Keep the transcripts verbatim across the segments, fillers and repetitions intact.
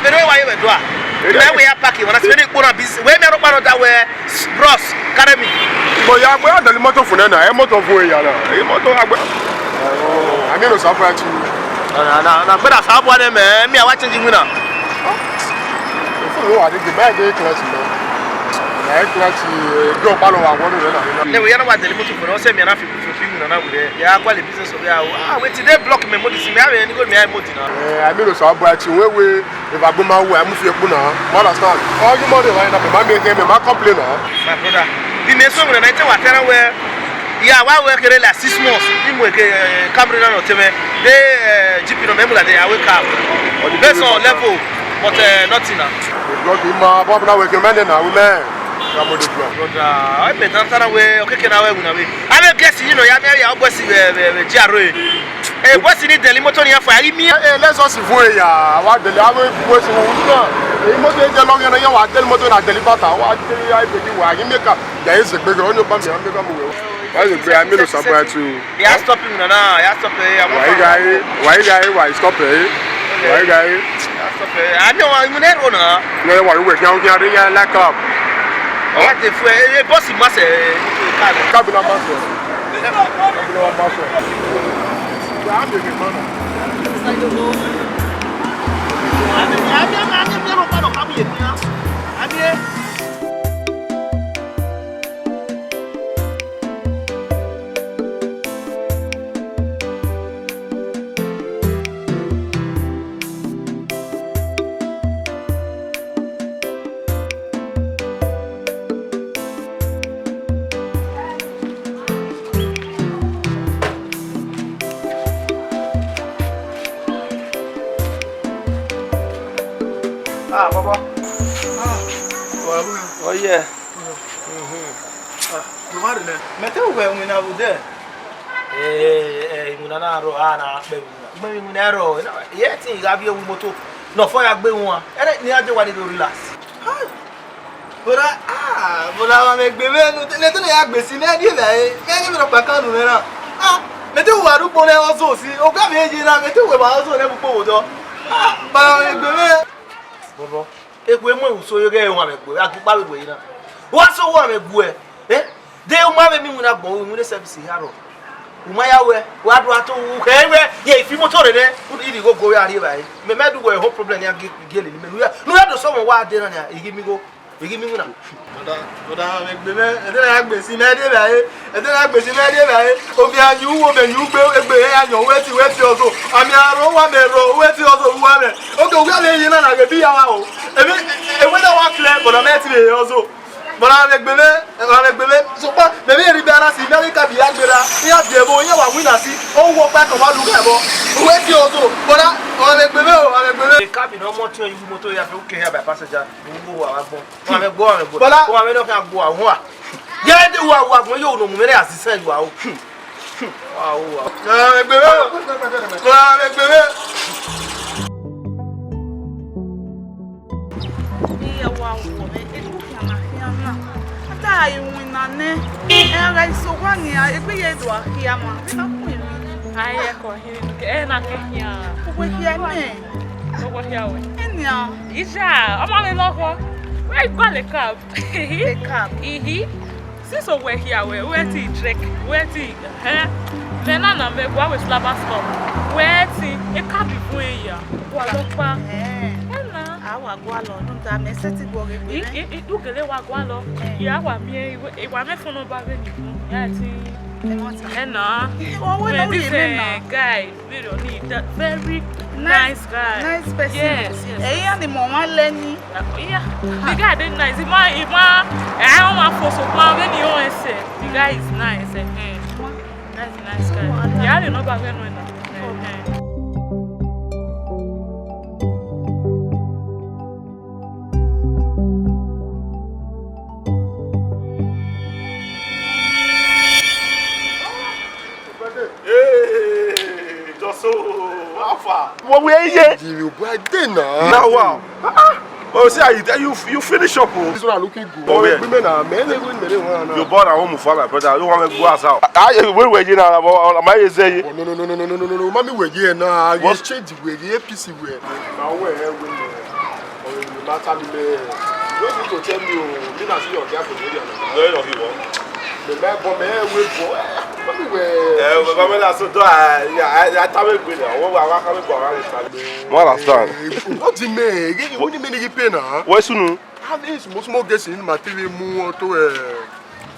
Eno wa ye vbe dua. Ena we ya park, wa na si vbe ne ikpo na busy. We mi aro kpa no da we, bros, carry me. Mo ya gbe a deli moto fun na, e moto fun ya na. E moto agbe. Ami no sa pa ti. Na, na, na, na, but that's how one, man. Me, I want change winner. Fun wa de, de, ba de class no. Na class, eh, do pa lo wa wo na. Ne we ya na wa deli moto fun, o se mi na fi, fi, fi winner na we. Ya kwa le business of ya. Ah, wait, they block me, mo di si me, I mean, go me, I mo di na. Eh, ami no sa pa ti, we, we. Evba gbe ma wẹ, a mu fi ekpu na. You understand? Ọ ghi mọ de wa na, ma make, ma complain na. My brother, bi mẹ so wẹ na, I tell wa tell wẹ, ya wa wẹ kere like six months. Imu ke, eh, Camry na no teme. De, eh, Jeep no me mu la de, I wake up. Based on level, but, eh, nothing na. Block him ma, but na we can man na, we man. Come on, the block. Brother, I bet na tell wẹ, okay, can I we na we. I bet guess you know, ya me ya boss we, we, we G R A. Eh, boys ni deli moto ni ya fua, a ghi miẹn. Eh, let's just avoid ya. Wa deli, a we boys ni na. Eh, moto e deli ọghe na, ya wa deli moto na deli bata. Wa deli ya ibe di wa, a ghi make am. Ya eze gbe, ọ ni ba mi, a make am we. Wa eze gbe, a mi lo sabra tu. Ya stop him na, na, ya stop, eh, ya wa iga, wa iga, wa stop, eh. Wa iga. Ya stop, eh. A mi wa mu ne ro na. Ne wa we, ya, ya, ya, like up. Wa de fu, eh, boss ma se, eh, ka. Ka bi na ma se. Ah, Baba. Ah, Baba. Oh, yeah. Mhm. Ah, you married, man? Mẹ te wẹ winna vbe odẹ. Eh, eh, iwinna na rrọọ, a na kpẹ iwinna. Mẹ iwinna rrọọ, na, ye ẹtin gha viọ wu moto. Nọ fọ ya gbe wan. Ẹrẹ ni a je wa ni do relax. Hai. Bọda, ah, bọda, wa mẹ gbe mwẹ, ne te ne ya gbe si, mẹ rhie vbe ẹre, mẹ rhie vbe nọkpa kan nu mwẹ na. Ah, mẹ te wa ru ukpo nẹ ọzọ si, oga mẹ ye na, mẹ te wẹ wa ọzọ nẹ vbe ukpo vbe odọ. Ah, bọda, wa mẹ gbe mwẹ. Bọbọ, ekhue mu ẹvbo so ye ghẹ wa mẹ gbe, a gu kpa vbe gbe na. Wa so wa mẹ gbe, eh? De u ma vbe miẹn iwinna agbọn, u winna service hia rrọọ. U ma ya wẹ, wa do ato, u khẹ wẹ, ye ifi moto rre nẹ, u di gho go ya rri evbare. Mẹ, mẹ do wẹ whole problem ya gie, gie lele mẹ. Nu ya, nu ya do sọmọ wa de na nia, I ghi miẹn igho, I ghi miẹn iwinna. Brother, brother, mẹ gbe mẹ, ẹdẹ na ya gbe si mẹ de evbare, ẹdẹ na ya gbe si mẹ de evbare. Ovbi a yin uwu, ovbi a yin ugbe, egbe ya yan, wẹ ti, wẹ ti ọzọ. Ami a rrọọ uwa mẹ rrọọ, wẹ ti ọzọ uwa mẹ. Oke, uwa mẹ ye na na ghe bi ya wa o. Emi, ewe da wa clear, but mẹ ti vbe ọzọ. But ọmwa vbe gbe mwẹ, ọmwa vbe gbe mwẹ, sokpan, mẹ vbe rhie ibe na si, mẹ ghi ka biẹ ya gberra, iran biẹ ẹvbo, iran wa winna si, ọ wu ọkpa ka wa lu gha ẹvbo. Uwẹ tie ọzọ, but ọmwa vbe gbe mwẹ o, ọmwa vbe gbe mwẹ. Eka bi ne ọ mọ tiọn iwu moto ya fẹ, u ke hia by passenger, ne u gbe uwa vbe agbọn. Ọmwa vbe gbe, ọmwa vbe gbe. Bọla. Ọmwa vbe nọ khian gbe uwa, uhunmwu. Ye de uwa, uwa agbọn, yo, no mu mwẹ ne a si sẹ uwa o. Wa o, wa o. Ọmwa vbe gbe mwẹ o. Ọmwa vbe gbe mwẹ. Iye wa wọ mwẹ, egbe khian na khian na. A ta ra ye winna nẹ, ẹ gha iso owa nian, egbe ye do a khia ma, vbe na kun emwi. Aye, ẹko hin, ẹ na ke khian. Uwe khia nẹ. Uwe khia wẹ. Enian. Ija, ọmọ mi lọghọ. Wẹ i gualọ cab. A cab. Ihi. Since owẹ khia wẹ, wẹ ti drink, wẹ ti, eh, mẹ na na mẹ gua wẹ slabber stop. Wẹ ti, e cab bun e ya. Wa lọ kpa. Eh. Ena. A wa gualọ, rhunmwuda mẹ sẹtin guọghọ egbe nẹ. I, i, i, u gele wa gualọ. Eh. Ya wa miẹn, i wa mwẹ phone number vbene i bun. Ya ti. Ena. Ọ wẹ ne u ye mẹ na. This, eh, guy, very, very nice guy. Nice person. Yes, yes. Ẹ, iran ni mẹ ọmwa lẹ ni. Uh, yeah. The guy dey nice. Ima, ima, I don't want for so far when you want to say. The guy is nice, eh, eh. That's a nice guy. Yeah, I don't know about when, when. Eh, eh. Hey, Joso, how far? What we are here? Jimmy, boy, dey na. Now, wow. Ah, ah. Oh, see how you, you, you finish up, oh. This one looking good. Oh, yeah. Women are men, they win, they want. You born at home for my brother. You want to go as out? Ah, where were you now? Am I saying? No, no, no, no, no, no, no, no. Mommy, we're here now. You change, we're here, P C, we're. Now, where, where? But I mean, you don't need to tell me, oh, me na see your girl for the area now. No, no, he won't. The man, but man, we go. Tell me where. Eh, but man, that's so do I, I, I, I tell me good now. What, what, what can we go around this time? You understand? What do you mean? What do you mean you pay now? Where's Sunu? I mean, small, small guys in my T V mu auto, eh,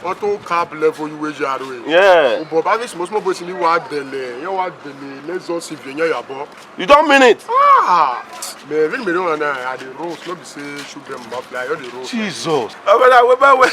auto cab level you wage are. Yeah. Oh, but I mean, small, small boys in the world, they, you know what, they, let's just see if you know your boy. You don't mean it. Ah, man, when me don't, I dey roast, no be say shoot them mama fly, I dey roast. Jesus. Oh, brother, we, we, we,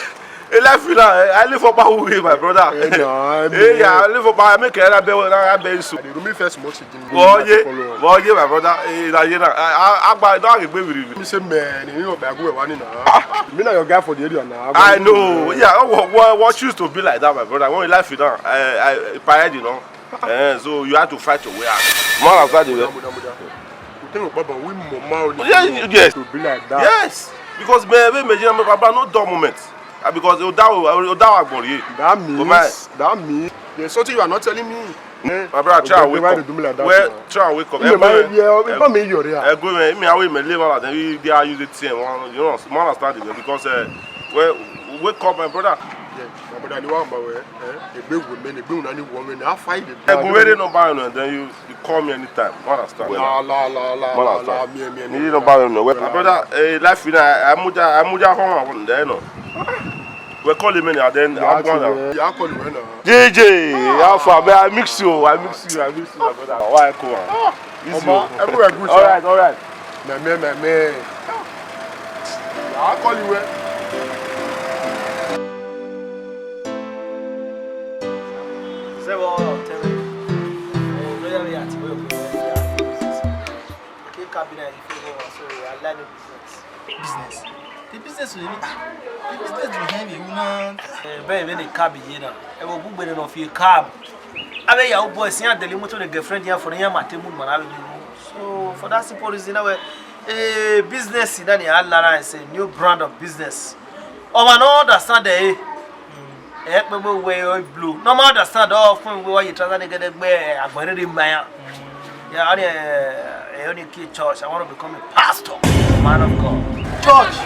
a life we now, eh, I live for Bahuwe, my brother. Eh, nah, eh, yeah, I live for Bahuwe, I make a better, I better issue. I dey room me first, much. Oh, yeah, oh, yeah, my brother. Eh, na, yeah, na. I, I, I, I don't have a baby. Me say, man, you know, I go one now. Me na your guy for the area now. I know. Yeah, oh, what, what, what choose to be like that, my brother? When you life, you know, I, I, I, you know. Eh, so you have to fight your way out. Man, as that dey. Muda, muda, muda. You think about we mama only. Yeah, yes. To be like that. Yes. Because me, me, me, my papa no dull moment. Ah, because Odawa, Odawa gbori. That means, that means there's something you are not telling me. Eh? My brother, try and wake up. Well, try and wake up. Everywhere, yeah, come in your area. Everywhere, me, I will live out. Then we, they are using the same one. You know, man, understand it because, uh, well, wake up, my brother. Yeah, my brother, you want my way. Eh? Egbe wo me, egbe una ni wo me, I find it. Ẹ gun were number one, then you, you call me anytime. You understand? La, la, la, la, la, la, me, me, me. Ni number one, well, my brother, eh, life, you know, I, I muja, I muja home, I want there, no. We call him in, and then I go on. Yeah, I call him in. J J, how far? Man, I miss you, I miss you, I miss you, my brother. Why I come? Easy. Omo, everywhere good, sir. All right, all right. Me, me, me, me. I call you, eh? Say what, tell me. Oh, no, yeah, yeah, tell me. Okay, cabin, I feel so, I like the business. Business? The business will be, ah, the business will help you, man. Eh, babe, when the cab here now, I will book better of your cab. I mean, your boy, see, I deli motor the girlfriend here for the year, my table, man, I will be. So, for that simple reason, I will, eh, business, you know, the Alara is a new brand of business. Oh, I don't understand the, eh. Ekpegbe wẹ ọ blue. No ma understand all fun we wa ye transa ne gẹdẹgbẹ agbẹnrere ma ya. Yeah, I, eh, I only key church. I want to become a pastor, man of God. Church.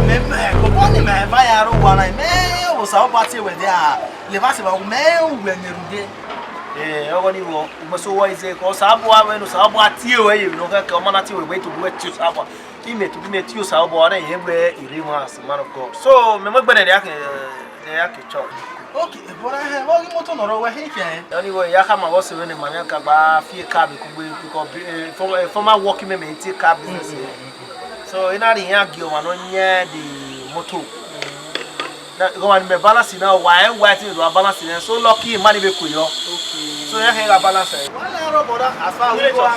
Me, me, ko bọ ni me va ya ro wa na. Me, o sa o ba tie wẹ dia. Le va se va me u wẹ ne rude. Eh, ọgọ ni wọ, mo so wa ize ko sa bu a wẹ no sa bu a tie wẹ ye no ke, ke o ma na tie wẹ, wẹ to bu wẹ tie sa bu. Ime tu, ime ti Osanobua, ọ rẹn yẹn wẹ I rre emwa as a man of God. So, mẹ mu egbe nẹ, ya ke, ya ke church. Okay, brother, eh, vbọ ghi motor nọ rọ wẹ he khian? Anyway, ya khama vbọ sẹ vbene ma yan ka gba fi car be kugbe, because, eh, former, eh, former work mẹ, mẹ tie car business. So, I na rhie iran gie ọmwa ne ọ yan the motor. Na, ọmwa ni mẹ balance na, wa ẹ wa ẹtin do balance na, so lucky man ni vbe kue yọ. Okay. So, ya khe gha balance. Wa na rọ, brother, as far as we go,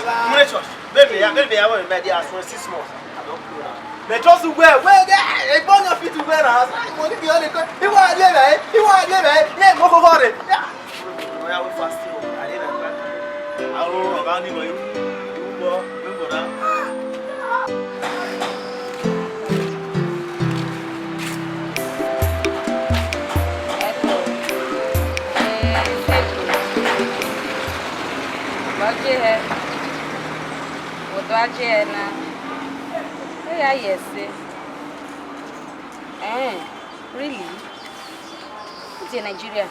church. Baby, yeah, baby, I want my dear, for six months. I don't blow now. But just where, where, I born your feet to where now. I want to be on the court. He want to live, eh? He want to live, eh? Yeah, mo ko ko re. Yeah. Oh, yeah, we fast. I didn't know. I don't know about anybody. You go, you go now. Hello. Eh, hello. Roger here. Odo Aje na. Hey, yeah, yes, eh. Eh, really? It's in Nigeria.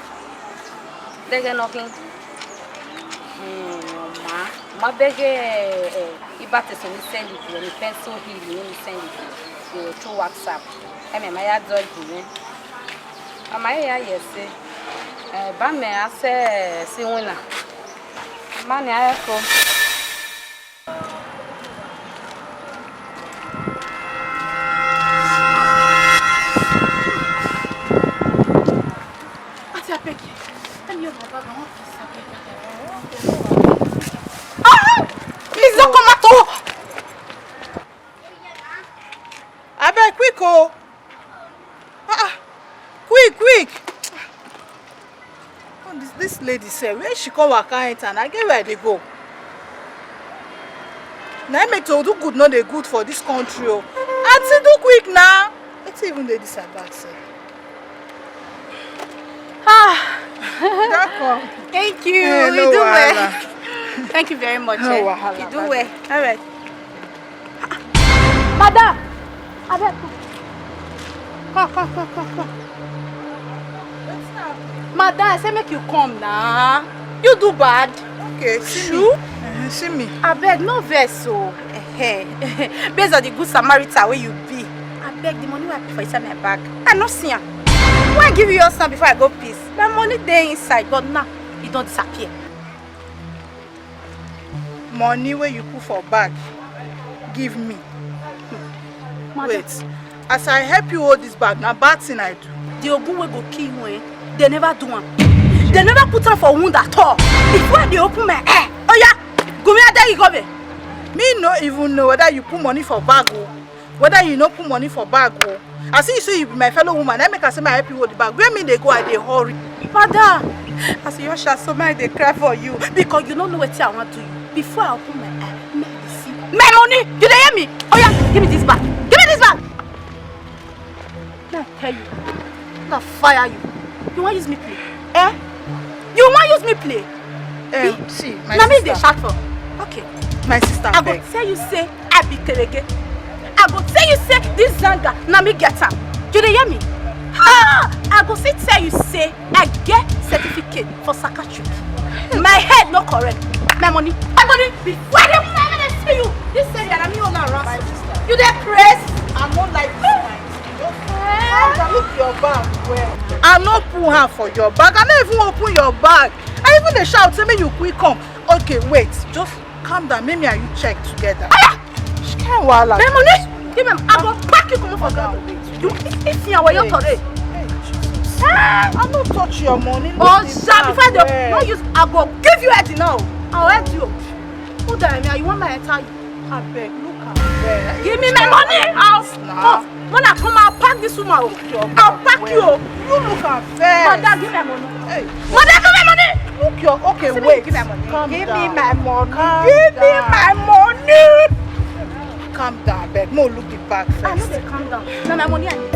They get nothing. Hmm, ma, ma beg, eh, eh, ibate so ni send it to, ni pencil hill ni send it to, eh, through WhatsApp. Eh, me ma ya do it, eh. Ama ya yes, eh. Eh, ba me ase, eh, si winna. Mani a ko. Auntie, I beg you. Let me hold my bag. I want this, I beg you. Ah! Please don't come at all. Abeg, quick o. Ah, ah. Quick, quick. Oh, this, this lady sef, where she come waka enter? Na get where I dey go. Na im make to do good no dey good for this country o. Aunty, do quick na. Wetin even dey this her bag sef? Ah. Welcome. Thank you. Eh, no wahala. You do well. Thank you very much. No wahala, you do well. All right. Madam, abeg come. Come, come, come, come, come. Madam, I say make you come now. You do bad. Okay, see me. Shoo? Uh-huh, see me. Abeg, no vex o. Ehe. Based on the good Samaritan wey you be, abeg, the money wey I put for inside my bag, I no see am. When I give you yours now before I go piss, my money dey inside, but now e don disappear. Money wey you put for bag, give me. Hmm. Madam. Wait, as I help you hold this bag, na bad thing I do. The ogun wey go kill you, eh, they never do am. They never put am for wound at all. Before they open my eye, oya, gunmi adeghi gove. Me no even know whether you put money for bag o, whether you no put money for bag o. I see you say you be my fellow woman, na make I say make I help you hold the bag. Where me dey go, I dey hurry. Madam, as you usher so, my dey cry for you because you no know wetin I wan do you. Before I open my eye, make I see my money. You dey hear me? Oya, give me this bag. Give me this bag. Make I tell you, make I fire you. You wan use me play? Eh? You wan use me play? Eh, see, my sister. Na me dey shout for. Okay. My sister, I go tell you say I be kerege. I go tell you say this zanga na me get am. You dey hear me? Ah! I go still tell you say I get certificate for psychiatric. My head no correct. My money. My money. Before they, when they see you, this area na me own around. You dey craze? I no like this kind. Just calm down, look your bag well. I no put hand for your bag. I no even open your bag. I even dey shout say make you quick come. Okay, wait. Just calm down. Make me and you check together. Aya! Which kind wahala? My money. Give me. I go pack you comot for ground. You, if you are your today. Hey, Jesus. Ah! I no touch your money. Oh, sir, before they no use, I go give you head now. I'll head you. Who die me? You want my entire Abeg, look am well. Give me my money. I'll come. When I come, I'll pack this woman o. I'll pack you o. You look am well. Mother, give me money. Hey. Mother, give me money. Look your, okay, wait. Give me money. Calm down. Give me my money. Calm down. Give me my money. Calm down, abeg. Mo look the bag first. I no dey calm down. Na my money I need.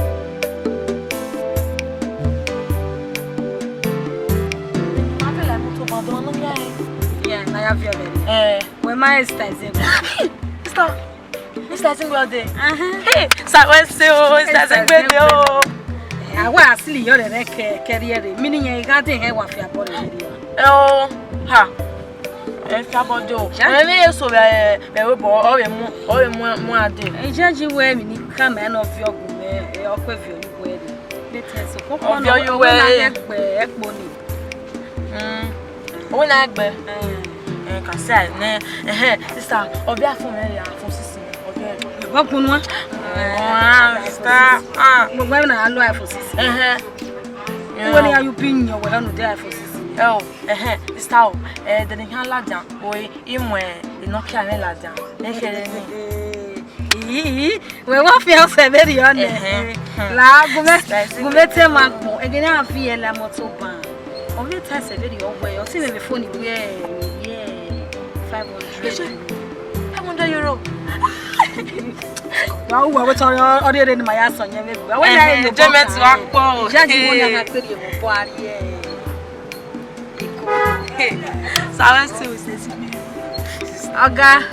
I feel like motor band on, no, yeah. Yeah, na ya feel already. Eh. Wẹ ma Esther Ezegbe. Sister, Mister Ezegbe ọ dee. Hey, sir, wẹ se o, Mister Ezegbe de o. Awa asili yọ rẹ kẹ kẹriẹ re. Mi ni yẹn gha de hẹ wa fi abọ rẹ. Ẹ o, ha. Ẹ fi abọ de o. Ẹ ne eso vbe vbe bo ọ vbe mu, ọ vbe mu mu ade. Ẹ jẹ ji wẹ mi ni ka mẹ nọ viọ gu mẹ, ọ kpe viọ yu wẹ re. Ọviọ yu wẹ re. Ẹgbẹ ẹkpo ni. Mm. Owẹ na gbe. Eh, ka say ne. Eh, sister, ọviọ afọ rẹ ya afọ sisi. Ọviọ. Wa kunu. Eh, sister. Ah. Gbogbo na lo afọ sisi. Eh. Wo ni ayu bi yan wẹ lanu de afọ sisi. Eh, oh, eh, sister, oh, eh, de ni han ladian. Oi, imwe, inokia ne ladian. Ne khere ni. Ii, wẹ wa fian sẹ vberriọ nẹ. Ẹhẹn. La gu mẹ, gu mẹ te ma gbọn. Ẹgẹ ne a fi ẹla motor ban. Ọ vbe ta sẹ vberriọ wẹ, ọ si mwẹ vbe phone wẹ, wẹ five hundred. Five hundred euro. Wa uwa wẹ tọ ọ rere ni ma ya sọ yẹn vbe. Wa wẹ na yo. Enjoyment wa kpọ. Ja ji wo na ha kperi ebo bo ariẹ. Sawa se o se si. Oga.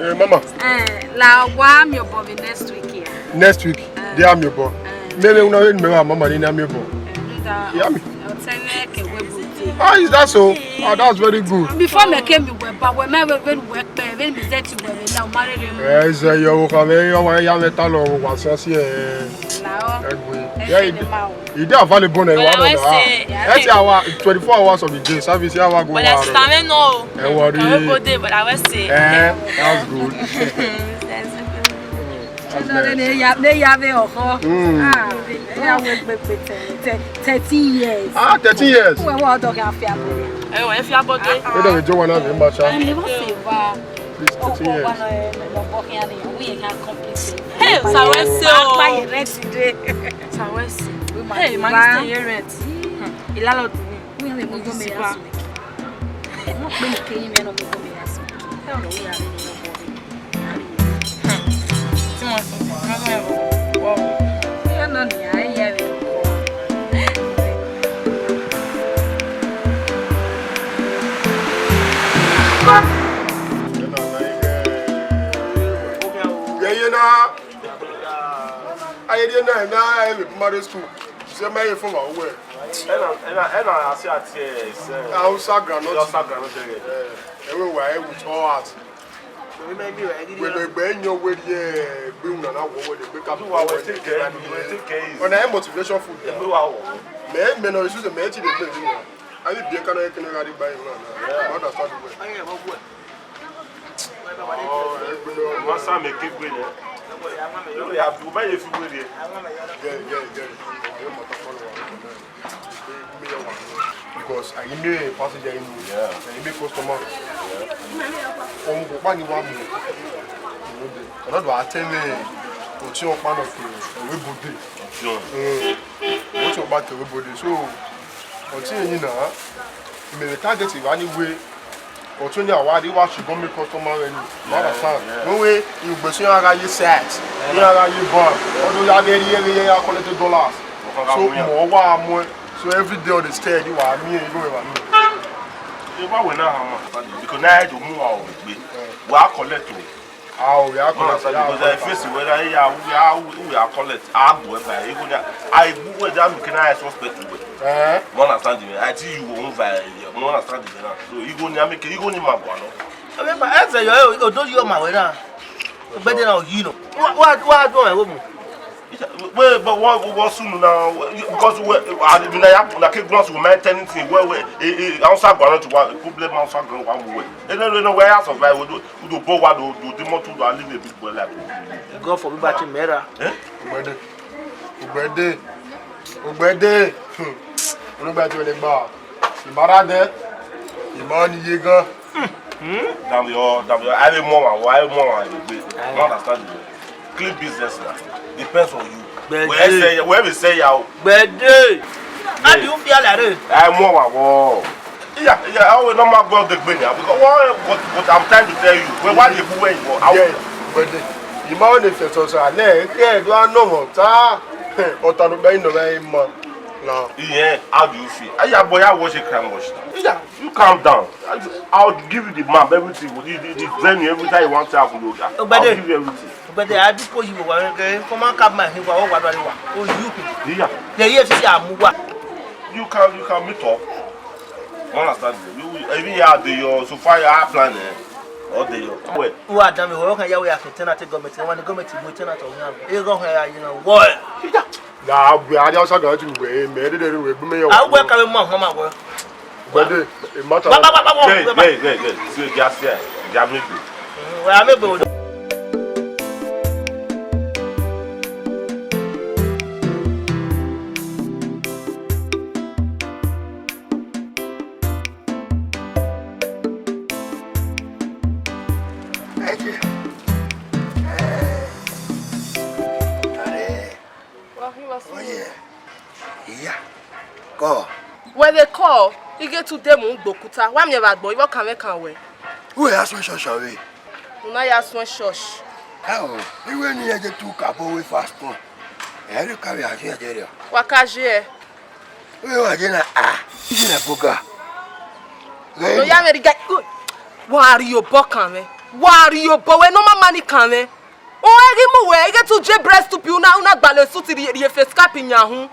Eh, mama. Eh, la wa mi obọ vbe next week ya. Next week, eh, they are mi obọ. Eh. Maybe una we me mama ni na mi obọ. Eh, yeah, me. I'll tell you, okay, we go there. Ah, is that so? Ah, that's very good. Before me came, we were, but we me we we we we me zet we we now marry them. Eh, is, eh, yo, come here, yo, wa ya me ta lo wa so si, eh. La o. Eh, we. Eh, yeah, se it, ni ma o. Ide available na, but I wa will say, ẹ ti àwa twenty-four hours of the day, service ya wa go. But I stand no. Ẹ worry. I will go there, but I will say. Eh, that's good. That's nice. Ne ya, ne ya ve ọkọ. Mm. Ah, ya we gbegbe te, te, thirteen years. Ah, thirteen years. Wẹ wa ọdọ gha fi abọ. Ẹ wọ, ẹ fi abọ de. Ó dẹ̀ mi jó wa náà ní ma ṣá. Ẹ lè wọ́n sì wá. Please, thirteen years. Ọkọ wa lọ, ẹ, lọ bọ kí á ní, we can complete. Hey, Sawẹsẹ o. Sawẹsẹ. Hey, man, stay here rent. Hmm. Landlord ni. We have a go me ask. Mo pe mi ke yin me no mo go me ask. Tell me we are in the. Hmm. Tí wọ́n sọ, wọ́n sọ. Wow. Ẹ yọ nọ ni, ẹ yẹ rẹ. Yeye na, aye die na na e be primary school. Se ma ye fun wa we. Ena, ena, ena asi ati ese. Hausa groundnut. Hausa groundnut. Eh, e we wa e with all heart. Wẹ ne egbe yan wẹ rhie egbe unu na wọ wẹ ne egbe ka. Wa wẹ take care, wẹ take care. Ọna e motivation food. Egbe wa wọ. Mẹ, mẹ nọ isu mẹ ti de egbe unu. A bi biẹ ka na ye kene gha rri ba emwa na. You understand well. Masa mẹ ke egbe nẹ. Yo ya bu ba ye fi wẹ rhie. Yeah, yeah, yeah. Because I give me passenger in. Yeah. I give me customer. Ọmọ kpa ni wa mu. Ọna do atẹmẹ ọtẹn ọkpa nọ ke ẹvbo ibode. Ọtẹn. Mm. Ọtẹn ọkpa ke ẹvbo ibode. So, ọtẹn yẹn na, mẹ vbe target evba ni wẹ, ọtẹn ni a wa rre, wa sugọ mẹ customer rẹ ni. You understand? Yeah. Wẹ wẹ, ugbẹn so iran gha ye site, iran gha ye bank, ọ do ya vbe rhie vbe ya collect dollars. So, mọ wa muẹn. So every day on the stage, wa miẹn igho ẹvba ni. Evba wẹ na hama, because na do mu wa o gbe. Wa collect o. Ah, we are collect, because I face whether ya we are, we are collect. I go by igho na. I go where that make na suspect we. Eh? You understand me? I tell you won't by. You understand me now? So igho ni make igho ni ma gua no. Abẹ ma, ẹ sẹ yọ, o do yọ ma wẹ na. Ugbẹdẹ na, you know. Wa, wa, wa do ẹ wo mu. Wẹ, but what, what soon now? Because we, I mean, I have, I can't grant you my tenant thing. Where, where, eh, eh, outside ground to what problem outside ground one way. And then, you know, where I survive, we do, we do, but what do, do, the more to do, I live a big boy life. God forbid, but you mera. Eh? Ugbẹdẹ. Ugbẹdẹ. Ugbẹdẹ. Hmm. Olugba ti wẹ le gba. Ìbára dẹ. Ìbára ni ye gan. Damn your, damn your. I dey more one, I dey more one, I dey. You understand me? Clean business na. Depends on you. Gbẹdẹ. Where say, where we say ya o. Gbẹdẹ. How do you feel like this? I more one. Yeah, yeah, I will not go the gbẹdẹ. Because what, what, what I'm trying to tell you. When, why dey go where you go? Yeah, gbẹdẹ. You might want to so so. Ale, ke do no mo ta. Ọta no be no be ma. Now. Yeah, how do you feel? Aya boy, I watch a crime watch now. Yeah, you calm down. I, I'll give you the map, everything, the, the, the venue, everything you want to have. I'll give you everything. But I do call you one, okay? Come on, come my, wa, wa, wa, wa. Oh, you. Yeah. The E F C C a mu wa. You can, you can meet up. You understand me? You, even you are the, your, so far you are planning, eh? Or the, your, well. Who are damn, who can you, we are tenant government, when the government, we tenant of now. You go here, you know, what? Yeah. Na, we are just going to wait, man. They don't wait, me. I will come, mama, mama. Gbẹdẹ, e ma ta. Wa, wa, wa, wa, wa. Hey, hey, hey, hey. See, just here. Jamaica. Wa me bo. Wa khin vbe asọn. Oh, yeah. Iya. Kọ. Wẹ vbe kọ, I ghe te u de mu ugbo okuta, wa miẹn vbe agbọn, I vbe ọkan mwẹ kan wẹ. Uwẹ ya suẹn church ọvbe? U na ya suẹn church. Ẹo, iwẹ ne irẹn je tu kabọ vbe fasting. Ẹ rẹ ka vbe a ye ẹdẹ rẹ. Wa ka ye ẹre. Uwẹ wa ye na a, iye na boga. No ya mwẹ rhie ga, wa rhie obọ kan mwẹ. Wa rhie obọ, wẹ ne ọ ma ma ni kan mwẹ. Ore ghi mu wẹ, I ghe te u je breast tube, u na, u na gbalọ suit rhie, rhie face cap yan hun.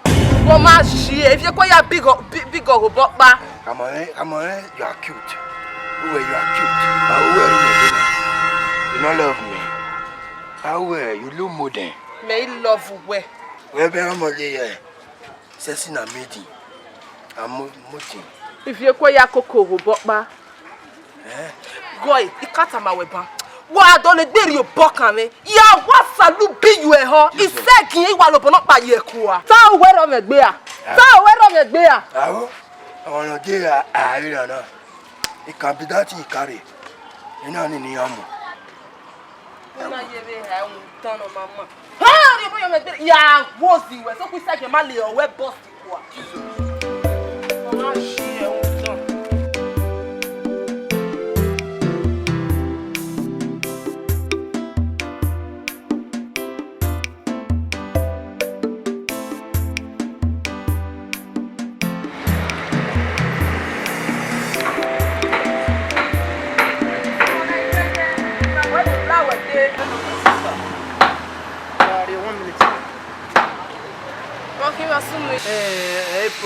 Wọ ma shi, ivie kue ya big, big, big ọghobọ kpa. Come on, eh, come on, eh, you are cute. Uwẹ, you are cute. But uwẹ, you know, you no love me. Uwẹ, you look modern. Mẹ I love uwẹ. Wẹ bẹ ọmọ ye yẹ. Sexy na maiden. A mo-, modern. Ivie kue ya koko oghobọ kpa. Eh? Gọe, I ka tama wẹ ban. Wa dọlegbe rhie obọ kan mwẹ. Ya wa salu bi yu ẹhọ. Jesus. Isẹgin, I wa lobọ nọkpa ye ẹkua. Ta uwẹ rọ mwẹ gbe a? Ah. Ta uwẹ rọ mwẹ gbe a? Aho, ọmọ nọ je a, a, ira na. It can be that thing you carry. You know, ni, ni amo. Una ye vbe ha ẹhun dan ne ọ ma ma. Ha, rhie obọ yọ mwẹ gbe, ya wo zi wẹ, so ku isẹgin ma le ọwẹ bust kua. Ọ ma shi ẹhun dan.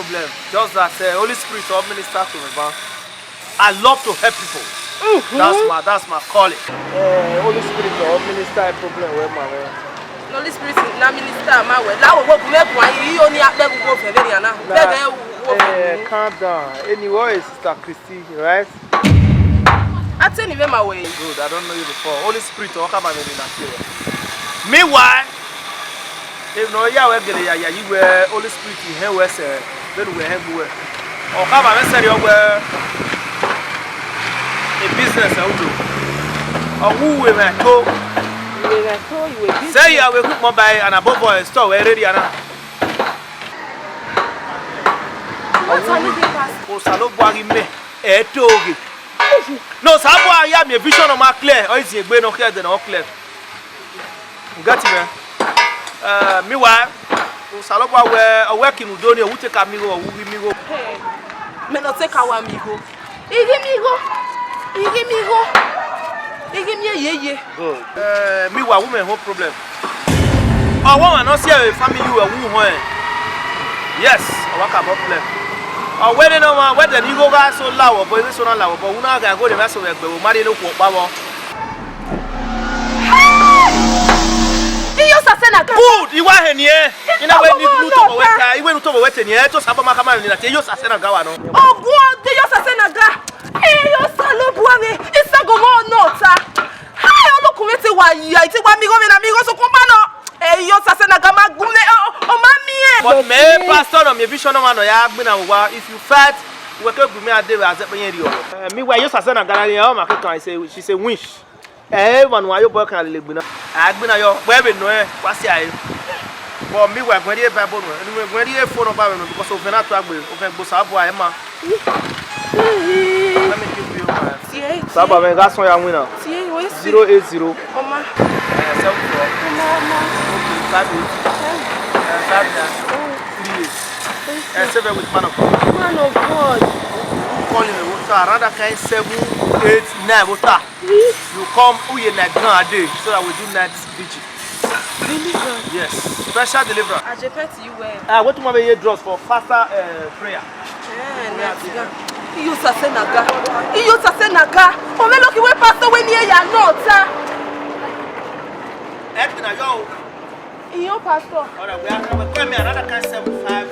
problem. Just that uh, Holy Spirit or minister to me, man. I love to help people. That's my that's my calling. Uh, Holy Spirit or minister a problem where my man. Holy Spirit na minister ma wẹ. La wo wo me bu ayi, I oni akpẹ wo fẹ vbe rian na. Vbe vbe wo fẹ. Calm down. Anyway, Sister Christy, right? Ateni vbe ma wẹ. Good, I don't know you before. Holy Spirit, ọ khama mwẹ na tie. Meanwhile, emwi ne ọ ya wẹ gele ya ya yi wẹ Holy Spirit hẹn wẹ sẹ vbene uwẹ hẹn gbe uwẹ. Ọ khama mwẹ sẹrriọ wẹ a business ẹ udo. Ọ wu uwẹ mwẹ to. Uwẹ mwẹ to, you a business. Sẹ ya wẹ quick mobile and above all, store wẹ rere ana. Osanobua ghi mẹ ẹ to ghe. Ne Osanobua ya miẹn vision ọ ma clear, ọ i ziengbe ne ọ khian ẹdẹ ne ọ clear. You get it, man? Uh, meanwhile, Osanobua wẹ ọ wẹ kinu do ni, ọ wu te ka miẹn igho, ọ wu ghi miẹn igho. Mẹ ne ọ te ka wa miẹn igho. I ghi miẹn igho. I ghi miẹn igho. I ghi miẹn yeye. Good. Uh, meanwhile, women hold problem. Ọ wẹ ọmwa ne ọ si ẹre family ru ẹwu họn ẹn. Yes, ọ wa ka bọ plẹ. Ọ wẹ nene ọmwa wẹ dẹ ne igho gha so la wọ bọ, igho so na la wọ bọ, u na gha igho ne ẹmwẹ so vbe ẹgbẹ, u ma rhie ne okhuo ọkpa vbọ. Iye Osasẹ na ka. Good, I wa hẹ niẹn. I na wẹ ne u tobọ wẹ ta, I wẹ ne u tobọ wẹ te niẹn, ẹ to sabọ ma khama ni na te iye Osasẹ na ga wa nọ. Ọguọdẹ iye Osasẹ na ga. Iye Osanobua mwẹ, isago mwẹ ọ nọ ta. Hai, olukun mwẹ te wa ya, I te wa miẹn igho mwẹ na, miẹn igho sokpan ma nọ. Ẹ, iye Osasẹ na ga ma gu mwẹ, ọ, ọ ma miẹn. But mẹ pastor nọ, miẹn vision nọ ma nọ ya gbinna vbe owa. If you fight, uwẹ ke gu mwẹ a de vbe azẹkpe yẹn rriọ. Ẹ, meanwhile, iye Osasẹ na ga na rrie, ọ ma ke kan, she say, she say winch. Ẹ, emwa ne uwa ya obọ kan lele gbinna. A gbinna yọ, wẹ vbe nọ ẹ, wa si a re. But meanwhile, ẹguẹn rhie Bible nuẹn, ẹguẹn rhie phone number mwẹ nuẹn, because ovẹn na tu agbe, ovẹn gbe Osanobua ẹ ma. Let me give you my Tie, tie. Saba mwẹ gha sọn ya winna. Tie, we see. Zero eight zero. Ọma. Eh, seven four. Ọma, ọma. Okay, five eight. Five. Eh, five nine. Oh. Three eight. Thank you. Eh, save it with man of God. Man of God. Who call him a water? Around that kind seven, eight, nine water. Really? You come, who ye night grand a day, so that we do night vigil. Deliverance. Yes, special deliverance. Ajepet, you well. Ah, what you want to hear drugs for faster uh, prayer? Eh, night grand. Iye Osasẹ na ga. Iye Osasẹ na ga. Ome lucky wey pastor wey near ya no ta. Help me now, yo. Iye pastor. All right, we are coming. Call me another kind seven five,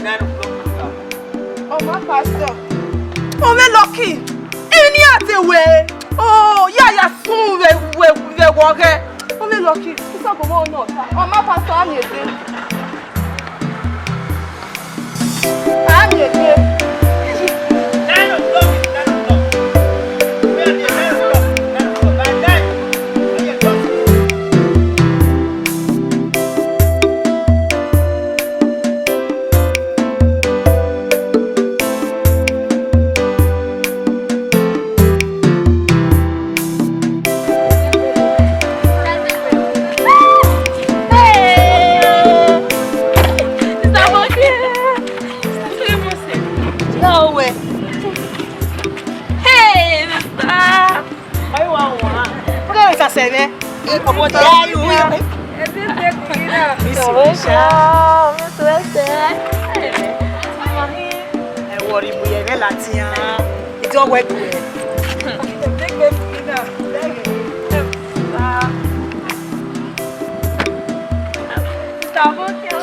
nine o'clock. Ọma pastor. Ome lucky. Ini a te wẹ. Oh, ya ya sun vbe vbe vbe wọ ghẹ. Ome lucky. Isa go mo no ta. Ọma pastor, a miẹn egbe. A miẹn egbe. Hey! Sister Boke! Sister Boke! No way! Hey, sister! Ọmọ ìwà wọn. Ó kẹ́rọ ìsàsẹ̀ rẹ. Ọmọ ìyá ìlú. Ẹbí ń tẹ́kùn yín náà. Ìṣòro ṣá, ọmọ tó ẹsẹ̀. Ẹ wọ rí bóyá ẹ bẹ́ẹ̀ láti yan. Ìjọ wẹ̀ dùn ẹ̀. Ẹbí ń tẹ́kùn yín náà. Bẹ́ẹ̀ ni. Sister Boke o.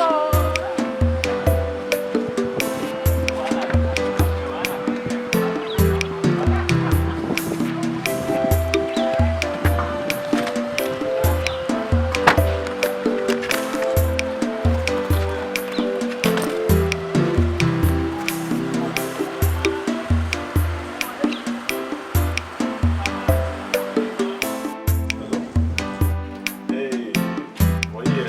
Hey, wọ ye?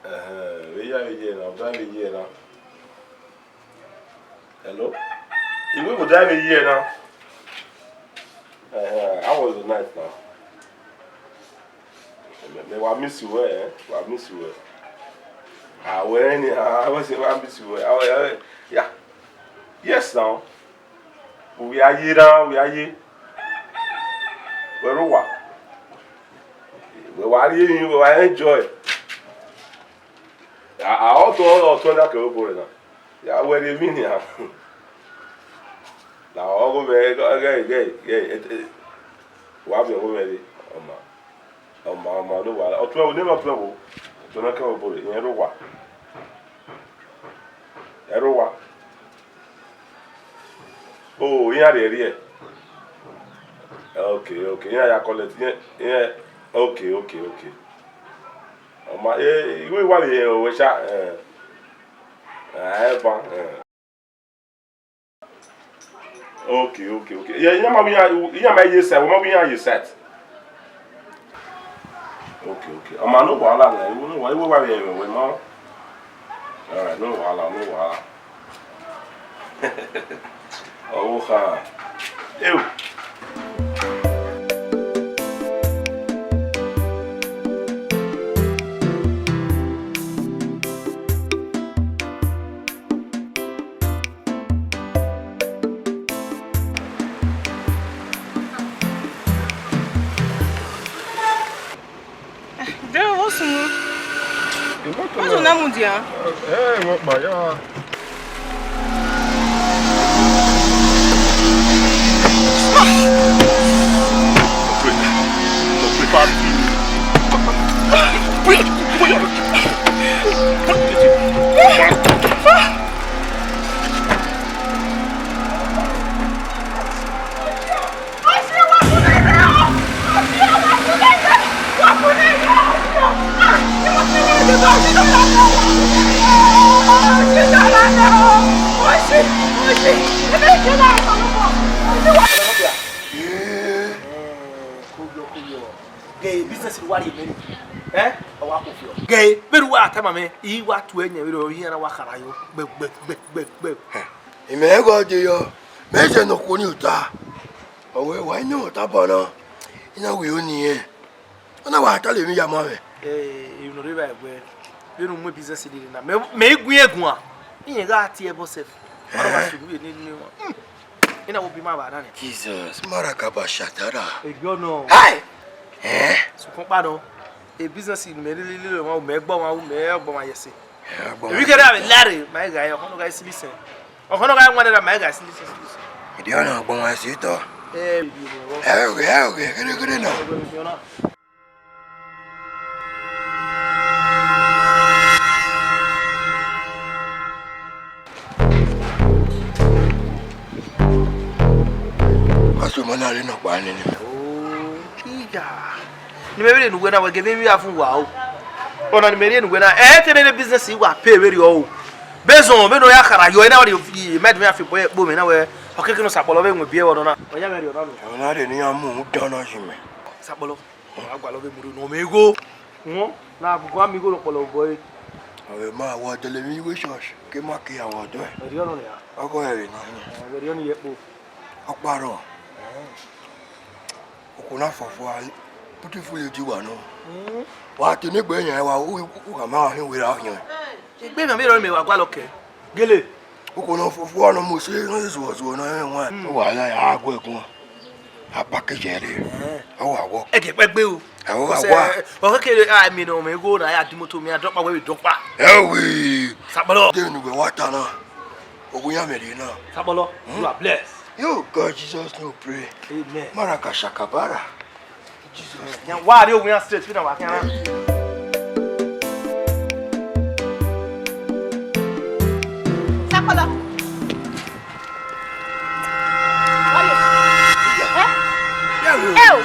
Ẹhẹn, vbe ya vbe ye na, ọ da vbe ye na. Hello? Iwe vbe ọ da vbe ye na. Ẹhẹn, how was the night now? Mẹ, mẹ wa miss you, eh? Wa miss you, eh? Ah, wẹ ni, ah, I was wa miss you, eh? Ah, yeah, yeah. Yes now. Uwẹ a ye na, uwẹ a ye. Wẹ rre owa. Wẹ wa rhie emwi, wẹ wa enjoy. A, a, ọ tọ, ọ tọ na kẹ obo rẹ na. Ya wẹ rhie emwi nian. Na ọghe mwẹ, ghẹ, ghẹ, ghẹ, ghẹ, wa viọ ọghe mwẹ rre. Ọ ma, ọ ma, ọ ma, no wa. Ọ tuẹ, ne ma tuẹ wo. Ọ tuẹ na kẹ obo rre, irẹn rre owa. Ẹ rre owa. Oh, iran rhie rhie. Okay, okay. Iran ya collect. Iran, iran, okay, okay, okay. Ọ ma, eh, iwe wa vbe owẹ sha, eh. Ah, ẹ ban, eh. Okay, okay, okay. Yeah, iran ma wẹ iran, iran ma ye set, wẹ ma wẹ iran ye set. Okay, okay. Ọ ma, no wahala, man. Iwe, no wa, iwe wa vbe ẹmwẹ wẹ ma. All right, no wahala, no wahala. Ọvbokhan. Eu. Driver, vbọ sunu? Imọto na mudia. Ẹ, vbe ọkpa ya. Ghe business ne uwa rhie mẹ ni, ẹ, ọ wa koko fiọ. Ghe vbene uwa tama mẹ, I wa tu ẹyẹn vberriọ, iran na wa khara yọ gbẹgbẹgbẹgbẹ. Imẹ ghẹ de yọ, mẹ zẹ ne okhuo ni ota. Ọ wẹ wa ne ota bọ na, I na wẹ ro ni rẹn. Ọ na wa ta lele emwi ya ma mwẹ. Eh, emwi ne ọ rre evba ẹguẹ, vbene u mu business ni rre na, mẹ, mẹ i gu irẹn guan, irẹn gha tie ẹbọ sef. Ọ na wa sunu vbe ne ne wọn. Ina wo bi ma ba na ni. Jesus, marakaba shatara. Egbe ọnọ. Hai! Eh? Sokpan kpa nọ, e business ne mẹ rhirhi rre ọmwa, mẹ gbe ọmwa, mẹ gbe ọmwa ye ẹse. Ẹ, gbe ọmwa ye ẹse. Emwi kẹrẹ avbe lare, ma i gha ye, ọkhọ nọ gha si listen. Ọkhọ nọ gha wan da ma i gha si listen, si listen. Ìdí ọ̀nà gbe ọmwa ye ẹse tọ. Ẹ, bi ro. Ẹ, oghe, ẹ, oghe, gẹdẹgẹdẹ nọ. Ọghe bi ọna. Ka so ma na rre nọkpa nene. Oh, iya. Ne imẹ vbe rhie ne uwẹ na, wẹ gele vbe a fun wa o. Ọna ne imẹ rhie ne uwẹ na, ẹ te ne business wa pay vberriọ o. Bezọn, vbene ọ ya khara yọ, ena wa rhie, ma ẹdẹ mẹ ya fi bọ ẹkpo mẹ na wẹ, ọ keke ne Sakpọlọ vbe wẹ biẹ vbe ọdọ na. Ọ ya mwẹ rhie ọna nọ. Ọna rre ne iran mu dan na yi mẹ. Sakpọlọ. Wa gualọ vbe mu rre ne ọ mwẹ igho. Wọn, na gugu a mu igho ne ọkpọlọ obọ ẹre. Ọ vbe ma wẹ dẹlẹ emwi igho church, ke ma ke ya wẹ ọdọ ẹre. Ẹrriọ nọ nia. Ọgọ ẹre nọ. Ẹrriọ ni ye kpo. Ọkpa rrọọ. Okhuo na fọfọ a, beautiful lady wa nọ. Mm. Wa te ne egbe yan wa, u, u, u gha ma hin wẹ ra ọhiọn. Egbe mẹ, mẹ rọ mẹ wa gualọ kẹ. Gele. Okhuo nọ fo, fo nọ mo se, nọ zuọ zuọ nọ ẹ wan. Mm. Ọ wa ya, ya gu ẹguọn. A package ẹre. Eh. Ọ wa wọ. Ẹ gẹ kpẹ gbe o. Ẹ, ọ wa wa. Ọ kekere, a, mi nọ mẹ igho na, ya di moto mi, a dọkpa wẹ, dọkpa. Ẹ wi. Sakpọlọ. De nu wẹ wa ta na. Ogun ya mẹ rhie na. Sakpọlọ, hmm? You are blessed. You God, Jesus no pray. Amen. Maraka shakabara. Jesus. Yan wa ri ogun ya straight, fi na wa khian na. Sakpọlọ. Oye. Eh? Ẹ o,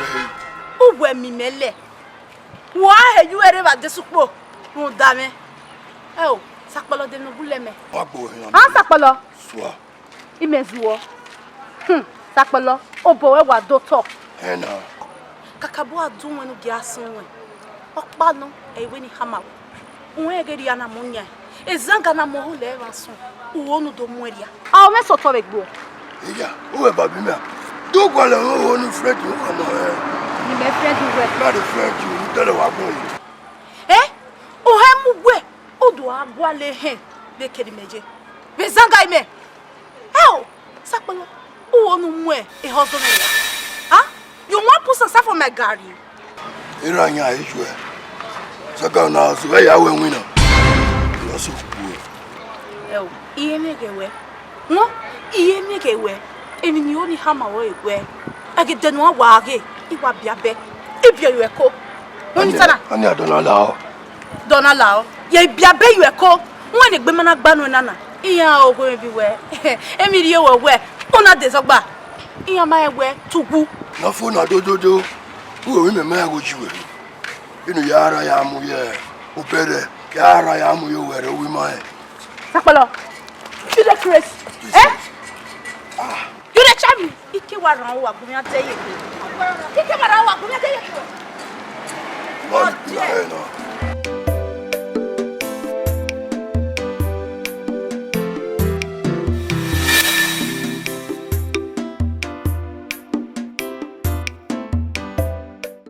uwẹ mi mẹ lẹ. Wẹ a he yu ẹre vbe adesẹ ukpo rhunmwuda mwẹ. Ẹ o, Sakpọlọ de ne ọ gu lẹ mẹ. Wa gbe ohian. A Sakpọlọ. Sua. Imẹ zuọ. Hmm, Sakpọlọ, obọ ruẹ wa do otọ. Ẹna. Kakabọ a du wẹn ne u gia sọn wẹn. Ọkpa nọ, ẹ i wẹ ne I khama wẹ. Uwẹ ghe rhia na mọ yan. Ezanga na mọ ho lẹ vbe asọn. Uwo nu do muẹn rhia. A o mwẹ sẹ otọ vbe egbe uwẹ. Iya, u wẹ babi mẹ. Do gualọ mwẹ uwo nu friend u khama rẹ. Ne imẹ friend uwẹ. Na de friend u, u tẹlẹ wa gbọn yi. Eh? U hẹ mu wẹ, u do a gualọ ehẹn vbe kere imẹ ye. Vbe ezanga imẹ. Ẹ o, Sakpọlọ, uwo nu mu ehọ zọ mwẹ ya. Ah? You wan put sand for my garri? Erha yan e ju ẹ. Saka na zọ ẹ ya wẹ winna. Ọsẹ okhuo. Ẹo, I ye miẹn ghe wẹ. Wọn, I ye miẹn ghe wẹ. Emwi ne I ho ni khama ruẹ wẹ. Ẹghẹ ne uwa wa ghe, I wa biabẹ. I biẹ ye ẹko. Wẹ ni sana. Ani adọ na la ọ. Dọ na la ọ. Ye biabẹ ye ẹko. Wẹ ne egbe ma na gba nuẹn nana. Iran ọghe emwi bi wẹ. Emwi rhie wẹ wẹ. U na de zọgba. Iran ma rẹn wẹ tugu. Na fo na dododo. Uwẹ wẹ imẹ ma ya gho ji wẹ. Inu ya ra ya mu ye obẹrẹ, ya ra ya mu ye owẹrẹ owi ma rẹn. Sakpọlọ, you dey craze. Eh? You dey try me. Ike wa rhan uwa gun mi ade ye. Ike wa rhan uwa gun mi ade ye. Wọ́n ti gbà ẹ̀ náà.